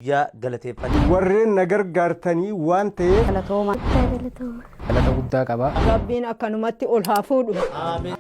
Guyyaa galateeffannaa. Warreen na gargaartanii waan ta'eef. Galatooma. Guddaa galatooma. Galata guddaa qaba. Rabbiin akkanumatti ol haa fuudhu. Aamiin.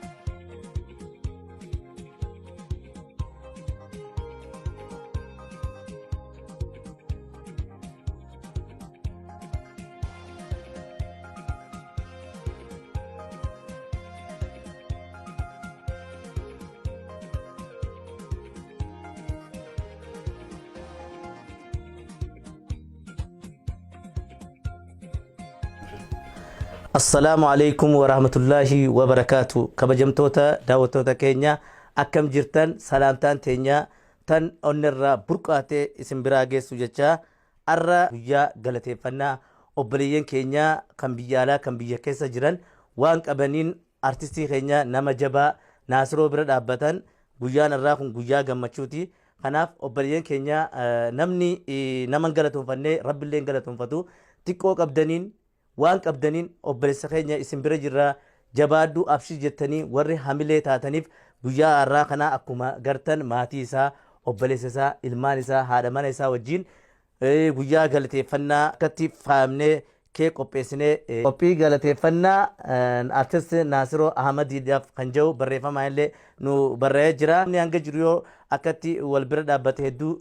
Assalaamu alaikum warahmatullaahi wabarakaatu. Kabajamtoota daawwattoota keenya, akkam jirtan? Salaamtaan teenya tan onnirraa burqaatee isin biraa geessu jecha, arra guyyaa galateeffannaa obboleeyyan keenya kan biyya alaa, kan biyya keessa jiran waan qabaniin artistii keenya nama jabaa Naasiroo bira dhaabbatan. Guyyaan irraa kun guyyaa gammachuuti. Kanaaf obboleeyyan keenya, namni nama hin galatoonfannee rabbillee hin galatoonfatu. Xiqqoo qabdaniin, waan qabdaniin obboleessa keenya isin bira jirra, jabaadhu, abshir jettanii warri hamilee taataniif, guyyaa har'aa kana akkuma gartan maatii isaa, obboleessa isaa, ilmaan isaa, haadha mana isaa wajjin guyyaa galateeffannaa akkatti faayamnee kee qopheessinee, qophii galateeffannaa artist Naasiroo Ahmadiidhaaf kan jedhu barreeffamaa illee nu barreessee jira. Inni hanga jiru yoo akkatti wal bira dhaabbate hedduu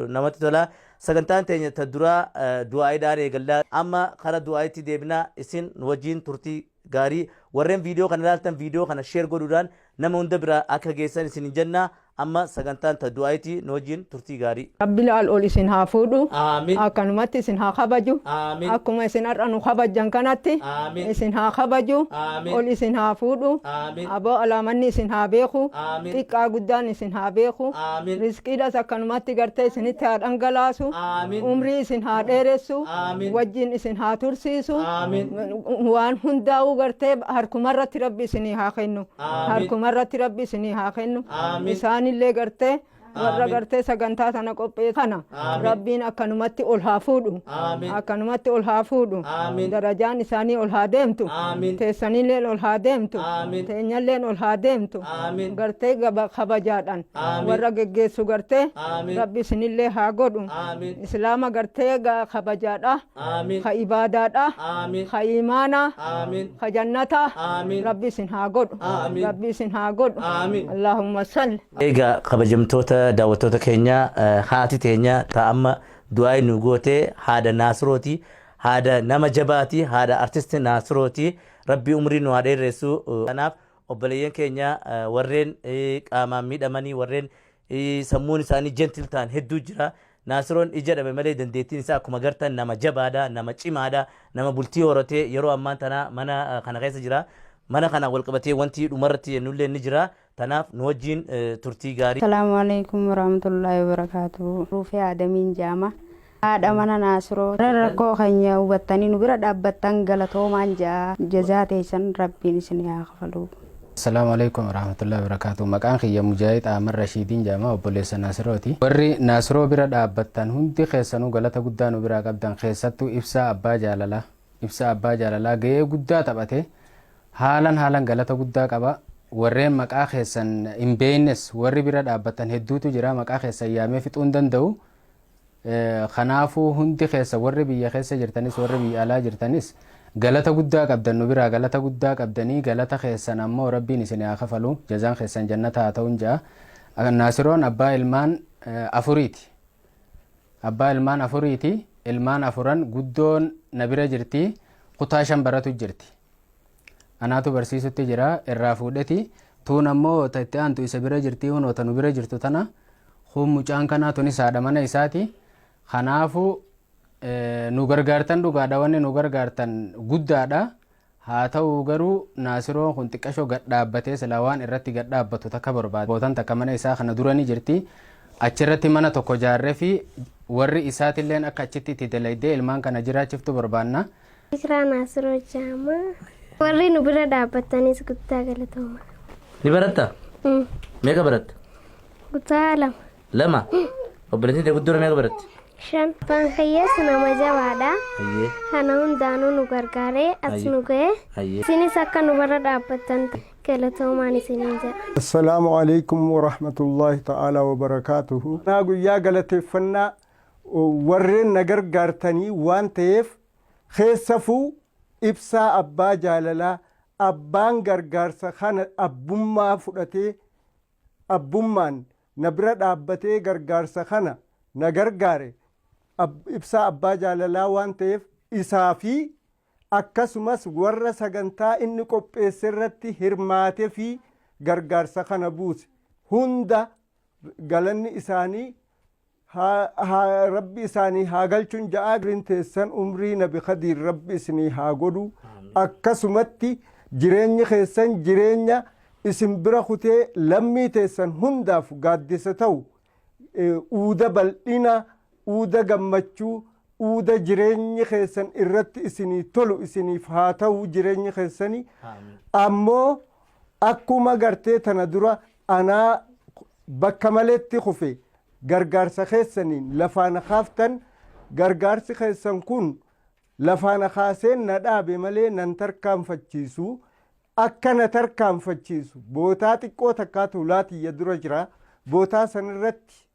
namatti tola. Sagantaan teenya ta duraa du'aa'iidhaan eegallaa. Amma kara du'aa'itti deebinaa, isin nu wajjin turtii gaarii. Warreen viidiyoo kana ilaaltan viidiyoo kana share godhuudhaan nama hunda bira akka geessan isin hin jenna. Amma sagantaan ta du'aa'itti, nu wajjin turtii gaarii. Rabbi laal ol isin haa fuudhu. Aamin. Akkanumatti isin haa kabaju. Aamin. Akkuma isin har'a nu kabajjan kanatti Aamin. isin haa kabaju. Aamin. Ol isin haa fuudhu. Aamin. Aboo alaamanni isin haa beeku. Aamin. Xiqqaa guddaan isin haa beeku. Aamin. Rizqiidhas akkanumatti gartee isinitti haa dhangalaasu. Aamin. Umrii isin haa dheeressu. Aamin. Wajjin isin haa tursiisu. Aamin. Waan hundaa'uu gartee harkumarratti Rabbi isinii haa kennu. Aamin. Harkumarratti Rabbi isinii haa kennu. Aamin. Isaanillee gartee warra Aamin. gartee sagantaa tana qophee kana Aamin. Rabbiin akkanumatti ol haa fuudhu. Aamin. Akkanumatti ol haa fuudhu. Aamin. Darajaan isaanii ol haa deemtu. Aamin. Teessanilleen ol haa deemtu. Aamin. Teenyalleen ol haa deemtu. Aamin. Gartee gaba kabajaadhaan Aamin. warra geggeessu gartee Aamin. Rabbi isinillee haa godhu. Aamin. Islaama gartee kabajaadha. Aamin. Ka ibaadaadha. Aamin. Ka iimaanaa. Aamin. Ka jannataa. Aamin. Rabbi isin haa godhu. Aamin. Rabbi isin haa godhu. Aamin. Allahumma salli. Egaa kabajamtoota daawwattoota keenya, haati teenya ta amma du'aa nu goote haadha Naasirooti. Haadha nama jabaati. Haadha artist Naasirooti. Rabbi umrii nu haa dheeressu. Kanaaf obboleeyyan keenya warreen qaamaan miidhamanii, warreen sammuun isaanii gentle ta'an hedduu jira. Naasiroon ija dhabe malee dandeettiin isaa akkuma gartan nama jabaadha, nama cimaadha, nama bultii horatee yeroo ammaan tana mana kana keessa jira. Mana kana wal qabatee wanti dhumarratti jennullee ni jira. Tanaaf nu wajjin turtii gaarii. Asalaamu alaikum warahmatullaahi wabarakaatu. Ruufee Aadamiin jaama. Haadha mana Naasiroo. Rakkoo keenya hubattanii nu bira dhaabbattan galatoomaan ja'a. Jazaa teessan Rabbiin isin haa kafalu. Assalaamu alaikum warahmatullahi wabarakatuh. Maqaan kiyya Mujaahid Ahmad Rashiidiin jedhama, obboleessa Naasirooti. Warri Naasiroo bira dhaabbattan hundi keessanuu galata guddaa nu biraa qabdan, keessattuu Ibsaa Abbaa Jaalalaa. Ibsaa Abbaa Jaalalaa ga'ee guddaa taphate, haalan haalan galata guddaa qaba. Warreen maqaa keessan hin beeknes warri bira dhaabbattan hedduutu jira, maqaa keessan yaamee fixuu hin danda'u. Kanaafuu hundi keessa, warri biyya keessa jirtanis warri biyya alaa jirtanis, galata guddaa qabdan, nu biraa galata guddaa qabdanii, galata keessan ammoo Rabbiin isin haa kafalu, jazaan keessan jannata haa ta'uun ja'a. Naasiroon abbaa ilmaan afuriiti. Abbaa ilmaan afuriiti. Ilmaan afuran guddoon na bira jirti. Kutaa 5 baratu jirti. Anaatu barsiisutti jira, irraa fuudheti. Tuun ammoo ta itti aantu isa bira jirti, hunoo ta nu bira jirtu tana. Kun mucaan kanaa, tunis haadha mana isaati. Kanaafu nu gargaartan dhugaadha, wanni nu gargaartan guddaadha. Haa ta'u garuu Naasiroon kun xiqqashoo gad dhaabbatee silaa waan irratti gad dhaabbatu takka barbaada. Bootan takka mana isaa kana dura ni jirti. Achirratti mana tokko jaarree fi warri isaatilleen akka achitti itti dalaydee ilmaan kana jiraachiftu barbaanna. Ikraa Naasiroo Jaama. Warri nu bira dhaabbattanis guddaa galatooma. Ni baratta? Meeqa baratta? Kutaa 2. Lama? Obboleettiin tee guddoon meeqa baratti? 5. Abbaan kiyyaas nama jabaadha. Kana hundaanuu nu gargaaree as nu ga'e. Isinis akka nu bira dhaabbattan galatoomaan isiniin jedha. Assalaamu alaikum warahmatullaahi ta'aalaa wabarakaatuhu. Naa guyyaa galateeffannaa. Warreen na gargaartanii waan ta'eef, keessafuu Ibsaa Abbaa Jaalalaa, abbaan gargaarsa kana abbummaa fudhatee, abbummaan na bira dhaabbatee gargaarsa kana na gargaare, Ibsaa Abbaa Jaalalaa waan ta'eef, isaa fi akkasumas warra sagantaa inni qopheesse irratti hirmaate fi gargaarsa kana buuse hunda galanni isaanii Rabbi isaanii haa galchuun ja'aa. Umriin teessan umrii Nabi Khadiir Rabbi isinii haa godhu. Akkasumatti jireenyi keessan jireenya isin bira kutee lammii teessan hundaaf gaaddisa ta'u, uuda bal'ina, uuda gammachuu, uuda jireenyi keessan irratti isinii tolu isiniif haa ta'u jireenyi keessanii. Ammoo akkuma gartee tana dura anaa bakka maletti kufe gargaarsa keessaniin lafaa na kaaftan, gargaarsi keessan kun lafaa na kaaseen na dhaabe malee nan tarkaanfachiisu. Akka na tarkaanfachiisu bootaa xiqqoo takkaatu laatiyya dura jira. Bootaa sanirratti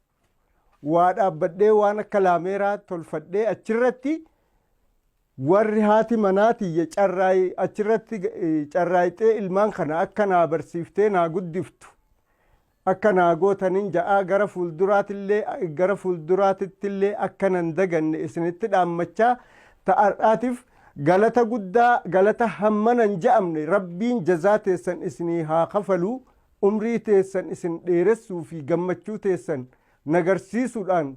waa dhaabbadhee, waan akka laameeraa tolfadhee, achirratti warri haati manaatiyya carraay achirratti carraayxee ilmaan kana akka naa barsiiftee naa guddiftu akka naa gootanin ja'aa. Gara fuulduraatillee, gara fuulduraatittillee akka nan daganne isinitti dhaammachaa, ta'ar'aatiif galata guddaa, galata hammanan ja'amne Rabbiin jazaa teessan isinii haa kafaluu. Umrii teessan isin dheeressuu fi gammachuu teessan nagarsiisuudhaan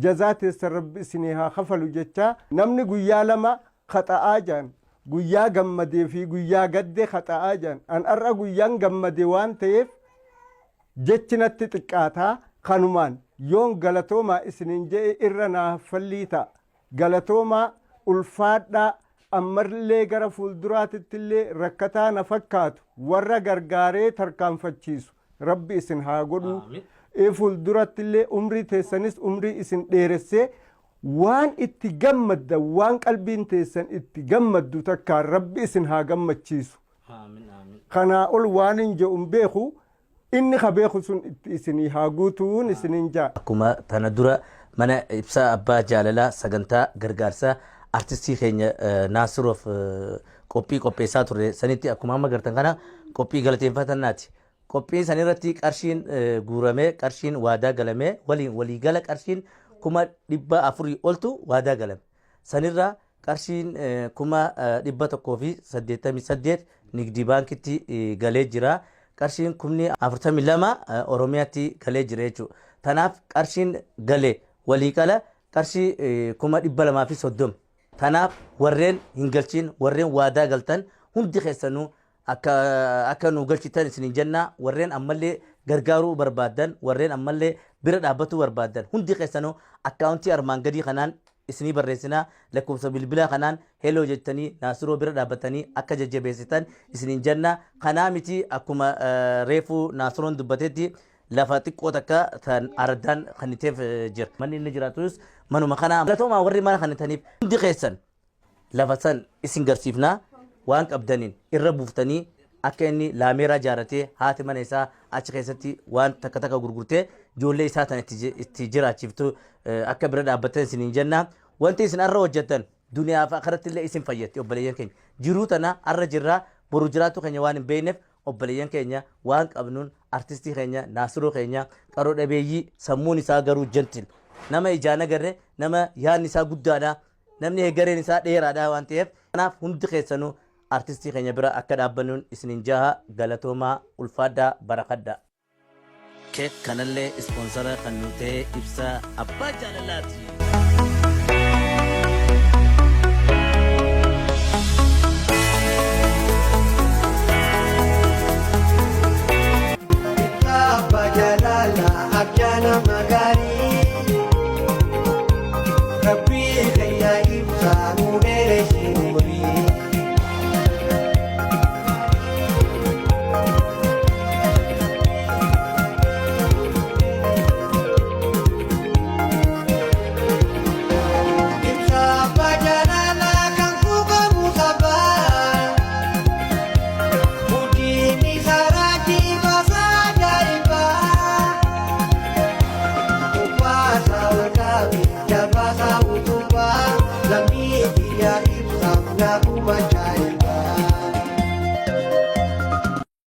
jazaa teessan Rabbi isinii haa kafalu jechaa. Namni guyyaa lama kaxa'aa jaan, guyyaa gammadee fi guyyaa gadde kaxa'aa jaan. An har'a guyyaan gammade waan ta'eef jechi natti xiqqaataa. Kanumaan yoon galatoomaa isiniin je'e irra naa haffallii ta'a. Galatoomaa, ulfaadhaa. Ammallee gara fuulduraatittillee rakkataa na fakkaatu warra gargaaree tarkaanfachiisu Rabbi isin haa godhu. Fuuldurattillee umrii teessanis umrii isin dheeressee waan itti gammaddan, waan qalbiin teessan itti gammaddu takkaan Rabbi isin haa gammachiisu. Kanaa ol waan hin jedhu hin beeku. Inni ka beeku sun itti isinii haa guutuun isiniin ja'a. Akkuma tana dura mana Ibsaa Abbaa Jaalalaa sagantaa gargaarsaa artistii keenya Naasiroof qophii qopheessaa turre sanitti, akkuma amma gartan kana qophii galateeffatannaati. Qophiin sanirratti qarshiin guuramee, qarshiin waadaa galamee, waliin waliigala qarshiin 400,000 oltu waadaa galame. Sanirraa qarshiin 188,000 Nigdi Baankitti galee jira. Qarshiin 42,000 Oromiyaatti galee jira jechuudha. Tanaaf qarshiin gale waliigala qarshii 230,000. Tanaaf warreen hin galchiin, warreen waadaa galtan hundi keessanuu akka nu galchitan isinin jenna. Warreen ammallee gargaaruu barbaaddan, warreen ammallee bira dhaabbatuu barbaaddan hundi keessanuu akkaawuntii armaan gadii kanaan isinii barreessinaa, lakkoofsa bilbilaa kanaan heloo jettanii Naasiroo bira dhaabbatanii akka jajjabeessitan isinin jenna. Kanaa miti, akkuma reefuu Naasiroon dubbatetti lafa xiqqoo takka tan araddaan kanniteef jira. Manni inni jiraatus manuma kana. Galatoomaa warri mana kannitaniif hundi keessan. Lafa san isin garsiifnaa, waan qabdaniin irra buuftanii akka inni laameeraa jaaratee, haati mana isaa achi keessatti waan takka takka gurgurtee ijoollee isaa tan itti jiraachiftu akka bira dhaabbattan isiniin jenna. Wanti isin arra hojjettan duniyaa fi akhiratti illee isin fayyatti, obboleeyyan keenya. Jiruu tana arra jirraa, boru jiraachuu keenya waan hin beekneef, obboleeyyan keenya, waan qabnuun artistii keenya Naasiroo keenya qaroo dhabeeyyii, sammuun isaa garuu gentle, nama ijaan agarre, nama yaadni isaa guddaadha, namni hegareen isaa dheeraadha waan ta'eef, kanaaf hundi keessanuu artistii keenya bira akka dhaabbannuun isinin jaha. Galatoomaa, ulfaadhaa, barakadhaa. Keek kanallee ispoonsara kan nu ta'e Ibsaa Abbaa Jaalalaati. Abbaa Jaalala akka nama gaarii, Rabbii keenya ibsaa nu dheeresse umurii. Na umajaila.